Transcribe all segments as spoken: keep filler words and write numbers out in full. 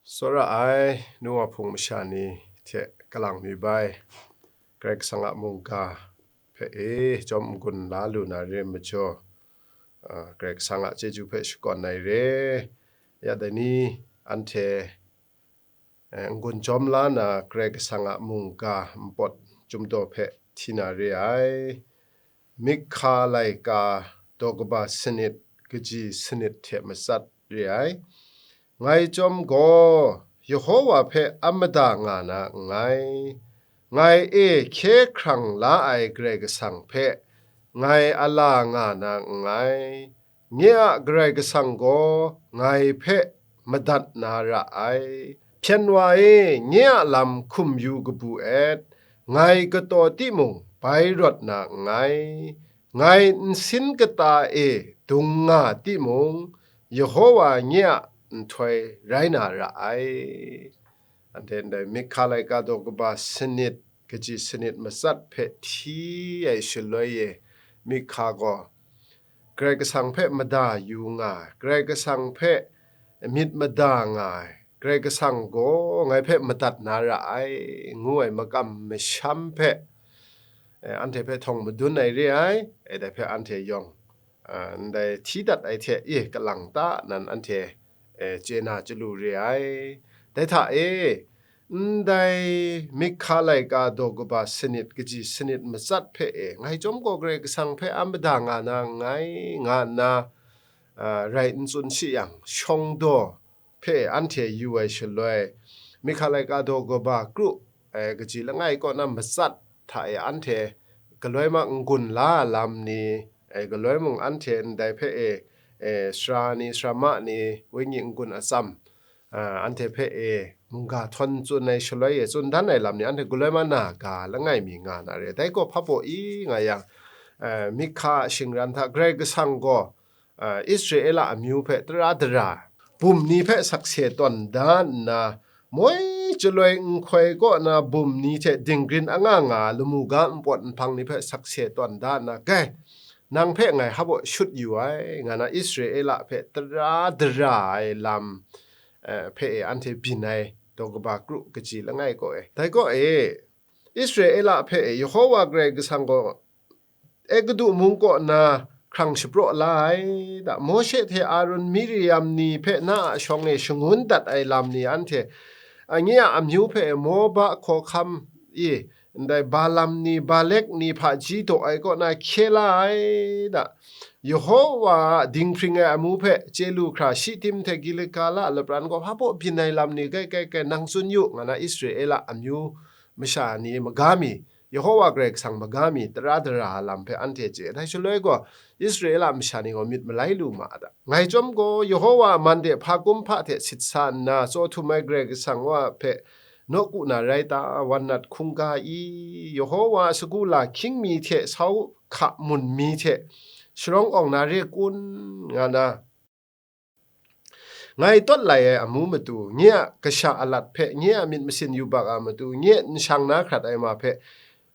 Tsawra ai nu wa hpung masha ni hte kalang mi bai, Karai Kasang a mungga hpe e chyawm n-gun la lu na re ai majaw, a, Karai Kasang a chyeju hpe shakawn ai re. Ya dai ni anhte, e, n-gun chyawm la na Karai Kasang a mungga npawt chyum daw hpe hti na re ai. Mihka laika daw kaba sanit kaji sanit hte matsat re ai. Ngai chyawm gaw Yehova hpe a mada nga na nngai. Ngai e hkye hkrang la ai Karai Kasang hpe ngai a la nga na nngai. Nye a Karai Kasang gaw ngai hpe madat na ra ai. Hpyen wa e, nye a lam hkum yu kabu et, ngai kataw timung bai rawt na nngai. Ngai nsin kata e dung nga timung, Yehova nye a nhtoi rai na ra ai. Anhte ndai Mihka laika daw kaba sanit kaji sanit matsat hpe hti ai shaloi e, Mihka gaw Karai Kasang hpe mada yu nga ai, Karai Kasang hpe myit mada nga ai, Karai Kasang gaw ngai hpe madat na ra ai, ngu ai makam masham hpe, e, anhte hpe htawng madun ai re ai, e, dai hpe anhte yawng, a, ndai hti dat ai hte, e, kalang ta nan anhte, e, chye na chyalu re ai. Dai hta e, ndai Mihka laika daw kaba sanit kaji sanit matsat hpe e, ngai chyawm gaw Karai Kasang hpe a mada nga na nngai, nga nna, a, rai n tsun shi yang, shawng daw hpe anhte yu ai shaloi, Mihka laika daw kaba kru, e, kaji langai kaw na matsat hta e anhte galoi ma n-gun la lam ni, e, galoi mung anhte ndai hpe e, e, sara ni, sarama ni, wenyi n-gun atsam, a, anhte hpe e mungga htawn tsun ai shaloi e tsun dan ai lam ni anhte galoi ma na ga langai mi nga na re. Dai gaw hpa baw i nga yang, e, Mihka a shingran hta Karai Kasang gaw, a, Israela amyu hpe tara dara, bum ni hpe sakse tawn da nna, moi chyaloi nhtoi kaw na bum ni hte dinggrin anga nga lamu ga npawt nhpang ni hpe sakse tawn da nna, gai, nang hpe ngai hpa baw shut yu ai, nga na Israela hpe tara dara ai lam, e, hpe e anhte byin ai daw kaba kru kaji langai kaw e. Dai kaw e, Israela hpe e Yehova Karai Kasang gaw Eguptu mung kaw na hkrang shapraw la ai, da, Mawshe hte Arun, Miriam ni hpe na a shawng e shangun dat ai lam ni anhte, a, nye a amyu hpe Moba hkawhkam i, ndai Balam ni, Balek ni hpaji daw ai kaw na hkye la ai, da, Yehova a dinghpring ai amu hpe chye lu hkra, Shitim hte Gilgala a lapran gaw hpa baw byin ai lam ni, gai, gai, gai, nang tsun yu, nga na Israela amyu masha ni maga mi, Yehova Karai Kasang maga mi tara dara lam hpe anhte chye. Dai shaloi gaw, Israela masha ni gaw myit malai lu ma a ta? Ngai chyawm gaw, Yehova a man de hpa kumhpa hte sit sa nna, tsaw htum ai Karai Kasang wa hpe nawku na rai ta? Wan nat hkungga i, Yehova a sagu la hkying mi hte sau hka mun mi hte sharawng awng na re kun? Nga na, ngai tawt lai ai amu matu, nye a kasha alat hpe, nye a myit masin yubak a matu, nye nshang na hkrat ai ma hpe,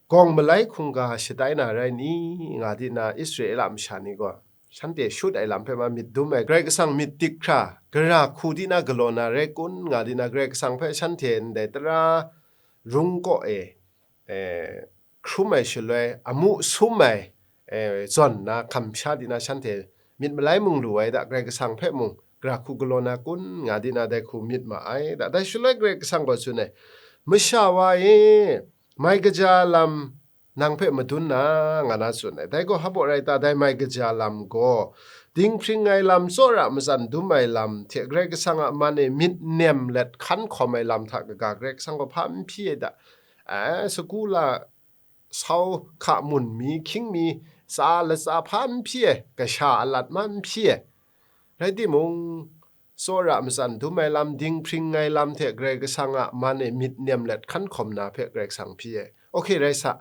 gawng malai hkungga shatai na rai ni? Nga di na, Israela masha ni gaw shanhte shut ai lam hpe ma myit dum ai, Karai Kasang myit dik hkra, gara hku di na galaw na rai kun? Nga di na, Karai Kasang hpe shanhte ndai tara rung kaw e, e, hkrum ai shaloi, amu sum ai, e, zawn na hkam sha di na shanhte myit malai mung lu ai da, Karai Kasang hpe mung gara hku galaw na kun? Nga di na, dai hku myit ma ai da. Dai shaloi Karai Kasang gaw tsun ai, masha wa e, mai kaja lam nang hpe madun na, nga na tsun ai. Dai gaw hpa baw rai ta? Dai mai kaja lam gaw, dinghpring ai lam, tsawra matsan dum ai lam hte Karai Kasang a man e myit nem let hkan hkawm ai lam hta kaga, Karai Kasang gaw hpa n hpyi ai da? Ai, sagu la, sau hka mun mi, hkying mi, tsa latsa hpa n hpyi ai, kasha alat ma n hpyi ai. Rai timung, tsawra matsan dum ai lam, dinghpring ai lam hte Karai Kasang a man e myit nem let hkan hkawm na hpe Karai Kasang hpyi ai. Ok, rai sa.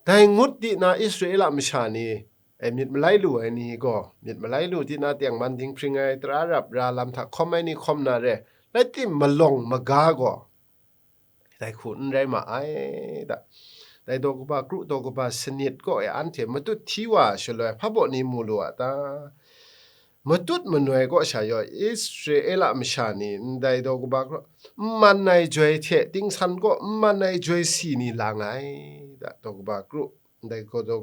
Dai ngut di na Israela masha ni, e, myit malai lu ai ni gaw, myit malai lu di na tengman dinghpring ai, tara rap ra lam hta hkawm ai ni hkawm na re, rai tim, malawng maga gaw dai hku n rai ma ai da. Dai daw kaba kru, daw kaba sanit kaw e anhte matut hti wa shaloi, hpa baw ni mu lu a ta? matut manoi kaw sha yaw, Israela masha ni ndai daw kaba kru, n man ai joi hte tingsan kaw n man ai joi si ni lang ai, da, daw kaba kru, ndai gaw daw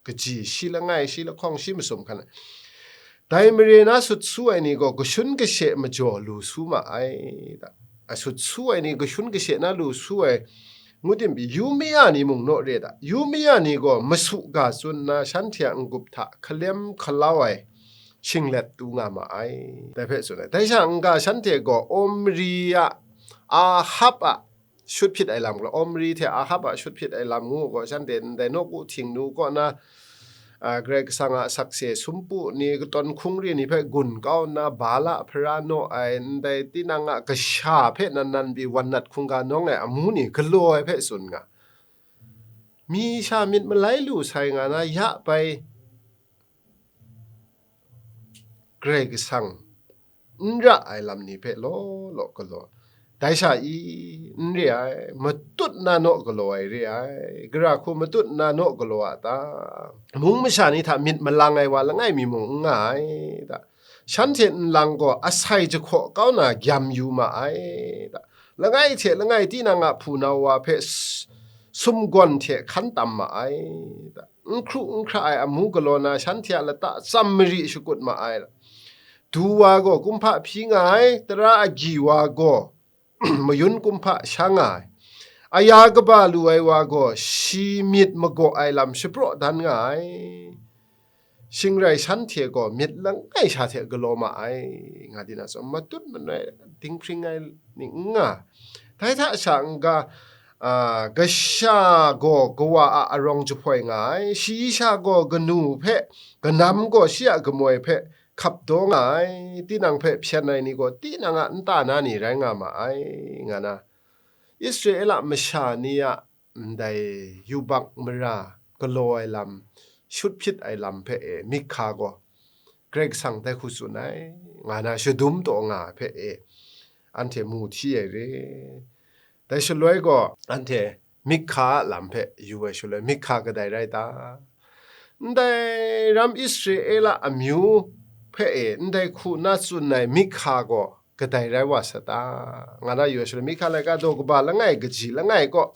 kaji shi langai, shi lahkawng, shi masum hkan ai. Dai mare na sut su ai ni gaw kashun kashe majaw lu su ma ai, da. A sut su ai ni kashun kashe na lu su ai, ngu tim pyi, Yumia ni mung naw re da. Yumia ni gaw masu ga tsun nna, shanhte a n-gup hta hkalem hkalau ai shinglet tu nga ma ai, dai hpe tsun ai. Dai sha n-ga shanhte gaw Omri a, Ahab a shut hpyit ai lam gaw, Omri hte Ahab a shut hpyit ai lam ngu gaw, shanhte ndai nawku htingnu kaw na, a, Karai Kasang a sakse sumpu ni, katawn hkungri ni hpe gun kau nna, Bala hpara naw ai, ndai tinang a kasha hpe nan nan pyi wan nat hkungga nawng ai amu ni galaw ai hpe tsun nga. Mi sha myit malai lu sai nga na, ya bai Karai Kasang n ra ai lam ni hpe law law galaw. Dai sha i, n re ai, matut na naw galaw ai re ai, gara hku matut na naw galaw a ta? Mung masha ni hta myit malang ai wa langai mi mung n nga ai ta? Shanhte nlang gaw asai jahkaw kau na gyam yu ma ai ta? Langai hte langai tinang a hpunau wa hpe s-, sumgawn hte hkan tam ma ai ta? N hkru n hkra ai amu galaw na shanhte a lata tsam mari shakut ma ai. Du wa gaw kumhpa hpyi nga ai, tara agyi wa gaw mayun kumhpa sha nga ai. Aya kaba lu ai wa gaw shi myit magaw ai lam shapraw dan nga ai. Shing rai shanhte gaw myit langai sha hte galaw ma ai, nga di na, tsun matut manoi dinghpring ai ning n nga. Dai hta sha n-ga, a, kasha gaw kawa a arawng jahpoi nga ai, shayi sha gaw kanu hpe, kanam gaw shi a kamoi hpe hkap daw nga ai, tinang hpe hpyen ai ni gaw tinang a nta na ni rai nga ma ai, nga na, Israela masha ni a ndai yubak mara galaw ai lam, shut hpyit ai lam hpe e, Mihka gaw Karai Kasang dai hku tsun ai, nga na shadum taw nga hpe e, anhte mu hti ai re. Dai shaloi gaw, anhte Mihka a lam hpe yu ai shaloi, Mihka kadai rai ta? Ndai ram Israela amyu hpe e, ndai hku na tsun ai Mihka gaw kadai rai wa sa ta? Nga na yu ai shaloi, Mihka laika daw kaba langai kaji langai kaw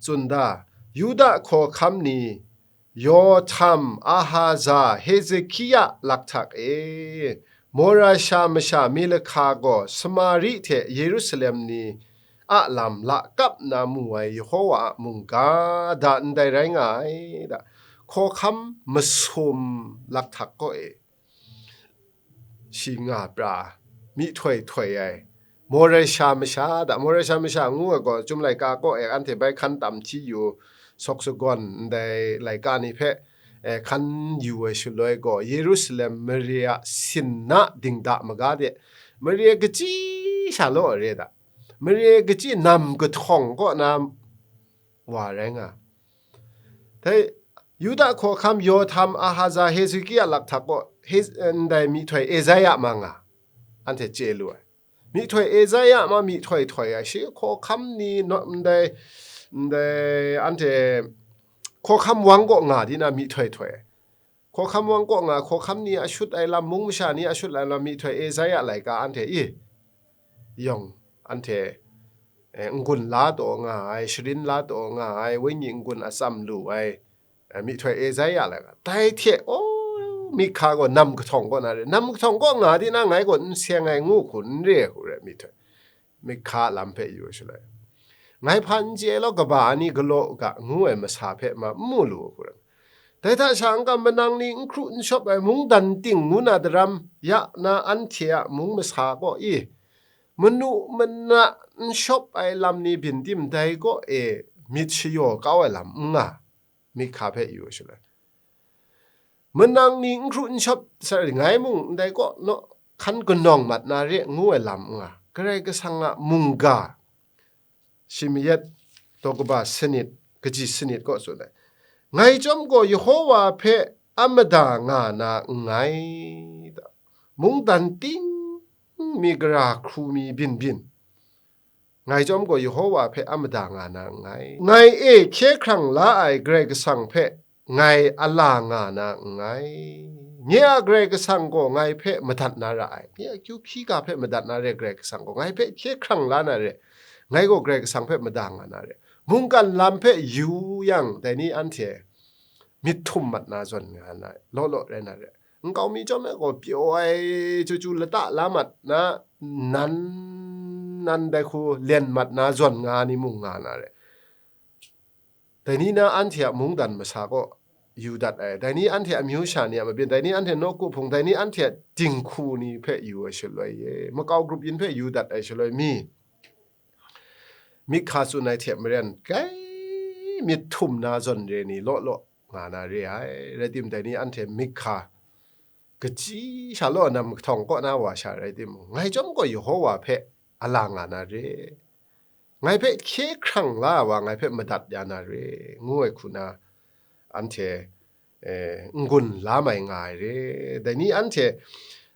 tsun da, Yuda hkawhkam ni, Yohtam, Ahaza, Hezekia lakhtak e, Moresha masha Milahka gaw Samari hte Yerusalem ni a lam lakap na mu ai Yehova a mungga da ndai rai nga ai da, hkawhkam masum lakhtak kaw e, shi nga pra, myihtoi htoi ai, Moresha masha da, Moresha masha ngu ai gaw, Chyum laika kaw e anhte bai hkan tam hti yu, sawk sagawn ndai laika ni hpe, e, hkan yu ai shaloi gaw, Yerusalem mare a sin na dingda maga de, mare kachyi sha law re da, mare kachyi nam kahtawng kaw na wa rai nga. Dai Yuda hkawhkam Yohtam, Ahaza, Hezekia lakhtak kaw, Hez-, ndai myihtoi Ezaia ma nga, anhte chye lu ai. Myihtoi Ezaia ma myihtoi htoi ai, shi hkawhkam ni naw, ndai, ndai anhte hkawhkam wang kaw nga di na myihtoi htoi ai. Hkawhkam wang kaw nga, hkawhkam ni a shut ai lam, mung masha ni a shut ai lam, myihtoi Ezaia laika anhte i yawng, anhte, eh, n-gun la taw nga ai, sharin la taw nga ai, wenyi n-gun atsam lu ai, eh, myihtoi Ezaia laika. Dai hte, oh, Mihka gaw nam kahtawng kaw na re, nam kahtawng kaw nga di na, ngai gaw n seng ai ngu hku n re ai hku re, myihtoi Mihka lam hpe yu ai shaloi, ngai hpa n chye law, kaba ni galaw u ga, ngu ai masa hpe ma n mu lu ai hku rai. Dai hta sha n-ga, manang ni n hkru n shawp ai mungdan ting ngu na daram ya na anhte a mung masa kaw i, manu mana n shawp ai lam ni byin tim dai kaw e myit shayaw kau ai lam n nga, Mihka hpe yu ai shaloi, manang ni n hkru n shawp sa, ngai mung ndai kaw naw hkan kanawng mat na re, ngu ai lam n nga, Karai Kasang a mungga, shi mayat daw kaba sanit, kaji sanit kaw tsun ai, ngai chyawm gaw Yehova hpe a mada nga na nngai, mungdan ting mi, gara hkru mi byin byin, ngai chyawm gaw Yehova hpe a mada nga na nngai. Ngai e hkye hkrang la ai Karai Kasang hpe ngai a la nga na nngai. Nye a Karai Kasang gaw ngai hpe madat na ra ai. Nye a kyu hpyi ga hpe madat na re, Karai Kasang gaw ngai hpe hkye hkrang la na re. Ngai gaw Karai Kasang hpe mada nga na re. Mungkan lam hpe yu yang, dai ni anhte myit htum mat na zawn nga na, law law rai na re. Nkau mi chyawm e gaw pyaw ai chyu chyu lata la mat na, nan, nan dai hku len mat na zawn nga ni mung nga na re. Dai ni na anhte a mungdan masa kaw yu dat ai, dai ni anhte amyu sha ni a mabyin, dai ni anhte nawku hpung, dai ni anhte a dinghku ni hpe yu ai shaloi e, makau grup yin hpe yu dat ai shaloi mi, mik hka tsun ai hte maren, grai myit htum na zawn re ni law law nga na re ai. Rai tim, dai ni anhte mik hka kaji sha law nam kahtawng kaw na wa sha rai timung, ngai chyawm gaw Yehova hpe a la nga na re, ngai hpe hkye hkrang la ai wa ngai hpe madat ya na re, ngu ai hku na anhte, eh, n-gun la mai nga ai re. Dai ni anhte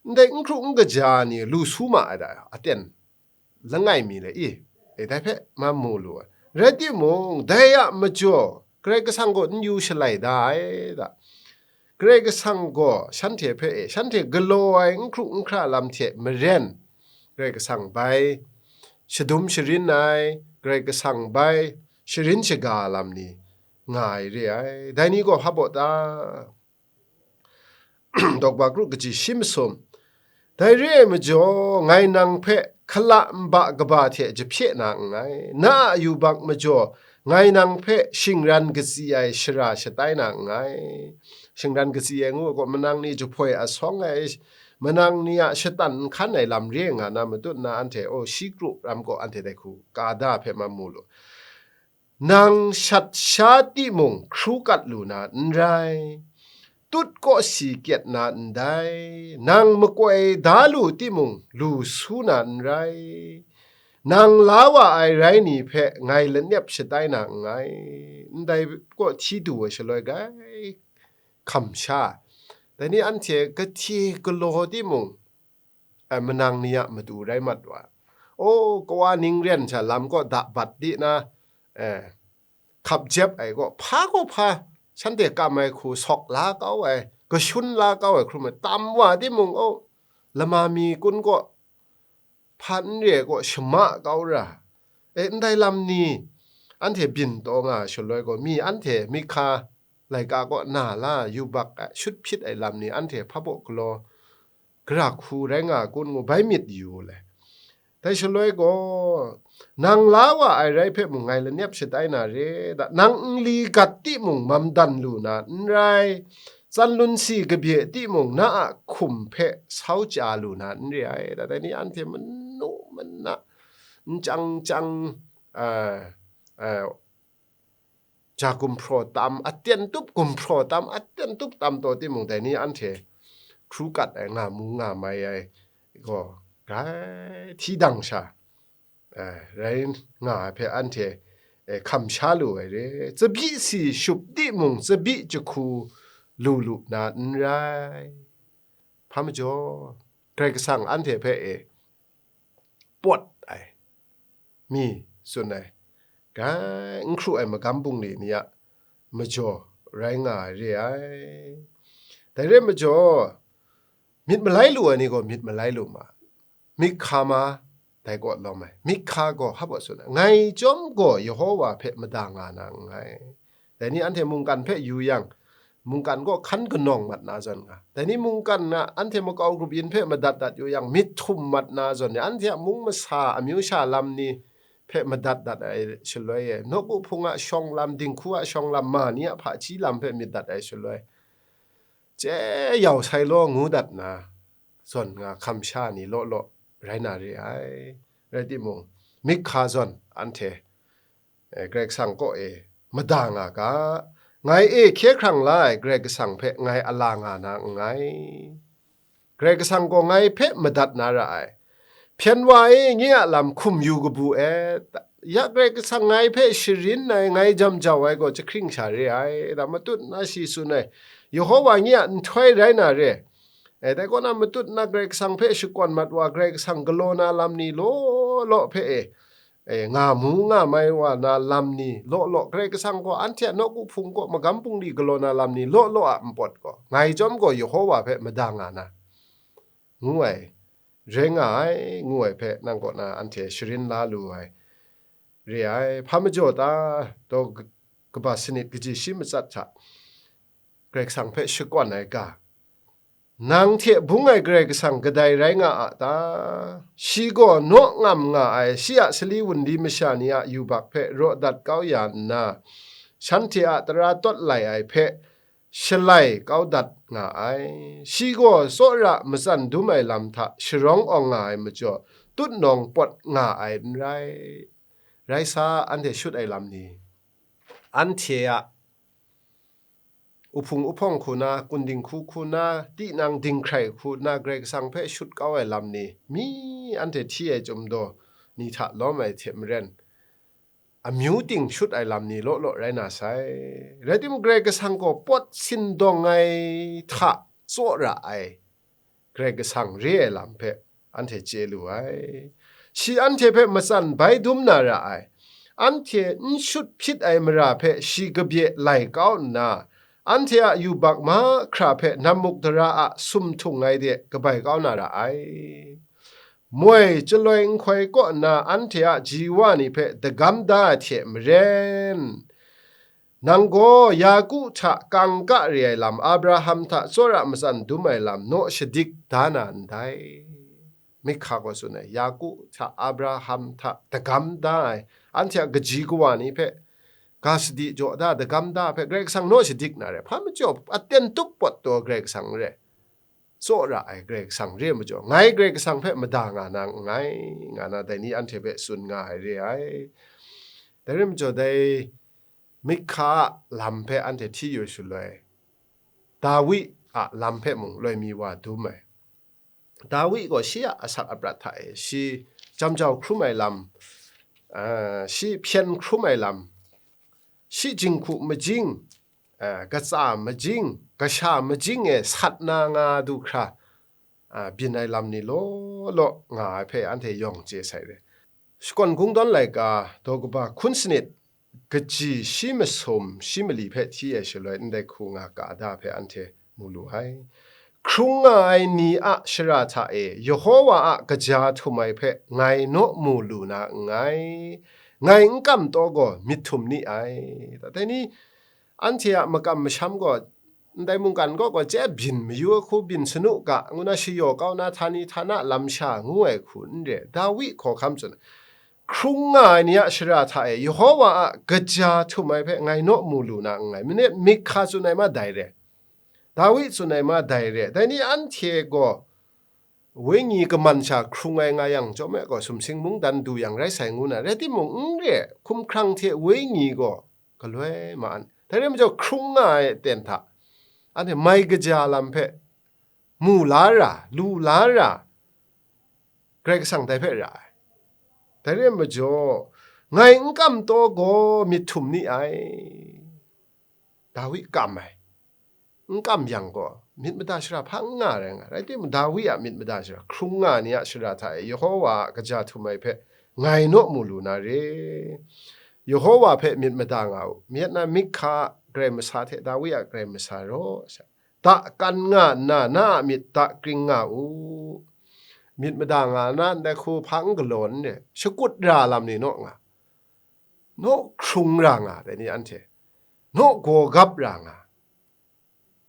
ndai n hkru n kaja ni lu su ma ai da, aten langai mi le i, e, dai hpe man mu lu ai. Rai timung, dai a majaw, Karai Kasang gaw n yu shalai da ai da. Karai Kasang gaw shanhte hpe e, shanhte galaw ai n hkru n hkra lam hte maren, Karai Kasang bai shadum sharin ai, Karai Kasang bai sharin shaga lam ni nga ai re ai. Dai ni gaw hpa baw ta? Dawkba kru kaji shi masum. Dai re ai majaw, ngai nang hpe hkala nba kaba hte jahpye na nngai, na a yubak majaw, ngai nang hpe shingran katsi ai shara shatai na nngai. Shingran katsi ai ngu ai gaw, manang ni jahpoi asawng ai, manang ni a shatan n hkan ai lam re nga na matut na anhte, o, shi kru ram gaw anhte dai hku ka da hpe man mu lu. Nang shat sha timung, hkru kat lu na n rai, tut kawsi kyet na ndai, nang makoi da lu timung, lu su na n rai, nang la wa ai rai ni hpe ngai lanep shatai na nngai, ndai kaw hti du ai shaloi grai hkam sha. Dai ni anhte kahte galaw timung, eh, manang ni a matu rai mat wa. O, kawa ning ren sha lam kaw da bat di na, eh, hkap jep ai gaw, hpa gaw hpa, shanhte kam ai hku sawk la kau ai, kashun la kau ai hkrum ai, tam wa timung, o, lama mi kun kaw, hpa n re ai kaw, shama kau ra. E, ndai lam ni, anhte byin taw nga ai shaloi gaw, mi anhte mik hka laika kaw na la, yubak ai, shut hpyit ai lam ni, anhte hpa baw galaw, gara hku rai nga kun ngu bai myit yu le. Dai shaloi gaw, nang la wa ai rai hpe mung ngai lanep shatai na re, da, nang nli gat timung mam dan lu na n rai, tsan lun si kabye timung na a hkum hpe sau chya lu na n re ai, da, dai ni anhte manu mana, n chyang chyang, a, a, ja gumhpraw tam, aten tup gumhpraw tam, aten tup tam taw timung, dai ni anhte hkru kat ai, nga mu nga mai ai gaw, grai hti dang sha, eh, rai nga ai hpe anhte, eh, hkam sha lu ai re. Tsabyi si shup timung, tsabyi jahku lu lu na n rai. Hpa majaw, Karai Kasang anhte hpe e pawt ai mi tsun ai, grai n hkru ai magam bungli ni a majaw rai nga ai re ai. Dai re majaw, myit malai lu ai ni gaw myit malai lu ma, mik hka ma, dai kaw lawm ai. Mik hka gaw hpa baw tsun ai, ngai chyawm gaw Yehova hpe mada nga na nngai. Dai ni anhte mungkan hpe yu yang, mungkan kaw hkan kanawng mat na zawn nga. Dai ni mungkan na anhte makau grup yin hpe madat dat yu yang, myit htum mat na zawn ni, anhte a mung masa amyu sha lam ni hpe madat dat ai shaloi e, nawku hpung a shawng lam, dinghku a shawng lam, ma ni a hpaji lam hpe myit dat ai shaloi, chye yau sai law ngu dat na, zawn nga hkam sha ni law law rai na re ai. Rai timung, mik hka zawn anhte, eh, Karai Kasang kaw e mada nga ga, ngai e hkye hkrang la ai Karai Kasang hpe ngai a la nga na nngai. Karai Kasang gaw ngai hpe madat na ra ai. Hpyen wa e, nye a lam hkum yu kabu e. Ya Karai Kasang ngai hpe sharin ai, ngai jam jau ai gaw jahkring sha re ai, da matut na shi tsun ai. Yehova nye a nhtoi rai na re. E, dai kaw na matut na Karai Kasang hpe shakawn mat wa, Karai Kasang galaw na lam ni law law hpe e, e, nga mu nga mai wa na lam ni law law, Karai Kasang gaw anhte a nawku hpung kaw magam bungli galaw na lam ni law law a npawt gaw, ngai chyawm gaw Yehova hpe mada nga na, ngu ai, rai nga ai, ngu ai hpe nang kaw na anhte sharin la lu ai, re ai. Hpa majaw ta, daw kaba sanit kaji shi matsat hta, Karai Kasang hpe shakawn ai ga, nang hte bung ai Karai Kasang kadai rai nga a ta? Shi gaw naw ngam nga ai, shi a sali wunli masha ni a yubak hpe raw dat kau ya nna, shanhte a tara tawt lai ai hpe shalai kau dat nga ai. Shi gaw tsawra matsan dum ai lam hta sharawng awng nga ai majaw, tutnawng pawt nga ai n rai. Rai sa, anhte shut ai lam ni, anhte a uhpung uhpawng hku na, kunding hku hku na, tinang dinghkrai hku na, Karai Kasang hpe shut kau ai lam ni, mi anhte hti ai chyum daw ni hta lawm ai hte maren, amyu ting shut ai lam ni law law rai na sai. Rai timung, Karai Kasang gaw pawt sindawng ai hta tsawra ai Karai Kasang re ai lam hpe anhte chye lu ai. Shi anhte hpe matsan bai dum na ra ai. Anhte n shut hpyit ai mara hpe shi kabye lai kau nna, anhte a yubak mahkra hpe nam muk dara a sumhtung ai de kabai kau na ra ai. Moi chyaloi nhtoi kaw nna anhte a ji wa ni hpe dagam da ai hte maren, nang gaw Yaku hta kangka re ai lam, Abraham hta tsawra matsan dum ai lam naw shadik da na ndai. Mihka gaw tsun ai, Yaku hta, Abraham hta dagam da ai, anhte a kaji kawa ni hpe ga sadi jaw da, dagam da ai hpe Karai Kasang naw shadik na re, hpa majaw aten tup pawt taw Karai Kasang n re, tsawra ai Karai Kasang re majaw, ngai Karai Kasang hpe mada nga na nngai, nga na dai ni anhte hpe tsun nga ai re ai. Dai rai majaw, dai Mihka a lam hpe anhte hti yu shaloi, Dawi a lam hpe mung loi mi wa dum ai. Dawi gaw shi a asak aprat hta e, shi jam jau hkrum ai lam, ah, shi hpyen hkrum ai lam, shi jinghku majing, ah, katsa majing, kasha majing e sat na nga du hkra, ah, byin ai lam ni law law nga ai hpe anhte yawng chye sai re. Shakawn Kungdawn laika, daw kaba hkun sanit, kaji shi masum shi mali hpe hti ai shaloi, ndai hku nga ka da hpe anhte mu lu ai. Hkrung nga ai ni a shara hta e Yehova a kaja htum ai hpe ngai naw mu lu na nngai, ngai n kam taw gaw myit htum ni ai. Dai ni, anhte a makam masham gaw, ndai mungkan kaw gaw chye byin mayu ai hku byin sanu ga, ngu na shayaw kau na htani htana lamsha ngu ai hku n re, Dawi hkawhkam tsun ai. Hkrung nga ai ni a shara hta e Yehova a kaja htum ai hpe ngai naw mu lu na nngai. Mihka tsun ai ma dai re, Dawi tsun ai ma dai re. Dai ni anhte gaw wenyi kaman sha hkrung ai nga yang chyawm e gaw, sumsing mungdan du yang rai sai ngu na, rai timung, n re, hkumhkrang hte wenyi gaw galoi ma an. Dai rai majaw, hkrung nga ai aten hta anhte mai kaja lam hpe mu la ra, lu la ra, Karai Kasang dai hpe ra ai. Dai rai majaw, ngai n kam taw gaw myit htum ni ai. Dawi kam ai. N kam yang gaw, myit mada shara hpa n nga rai nga. Rai timung, Dawi a myit mada shara, hkrung nga ni a shara hta e Yehova a kaja htum ai hpe ngai naw mu lu na re. Yehova hpe myit mada nga u. Myit na Mihka a Karai Masa hte Dawi a Karai Masa raw sha, da kan nga nna, na a myit da kring nga u. Myit mada nga na ndai hku hpa n galaw n re, shakut ra lam ni naw nga, naw hkrung ra nga, dai ni anhte, naw gawgap ra nga.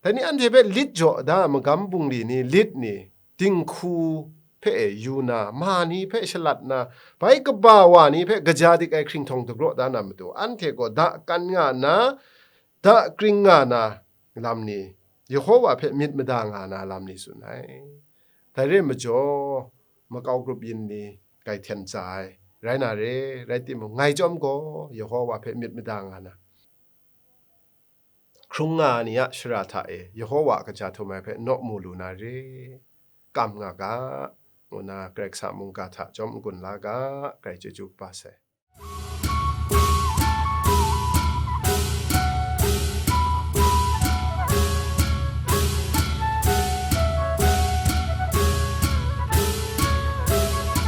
Dai ni anhte hpe lit jaw da, magam bungli ni, lit ni, dinghku hpe e yu na, ma ni hpe shalat na, bai kaba wa ni hpe kaja dik ai hkringhtawng dagraw da na matu, anhte gaw da kan nga nna, da kring nga na lam ni, Yehova hpe myit mada nga na lam ni tsun ai. Dai re majaw, makau grup yin ni, grai hten tsa ai, rai na re, rai timung, ngai chyawm gaw, Yehova hpe myit mada nga na, hkrung nga ni a shara hta e Yehova a kaja htum ai hpe naw mu lu na re, kam nga ga, ngu na Karai Kasang a mungga hta chyawm n-gun la ga, grai chyeju kaba sai.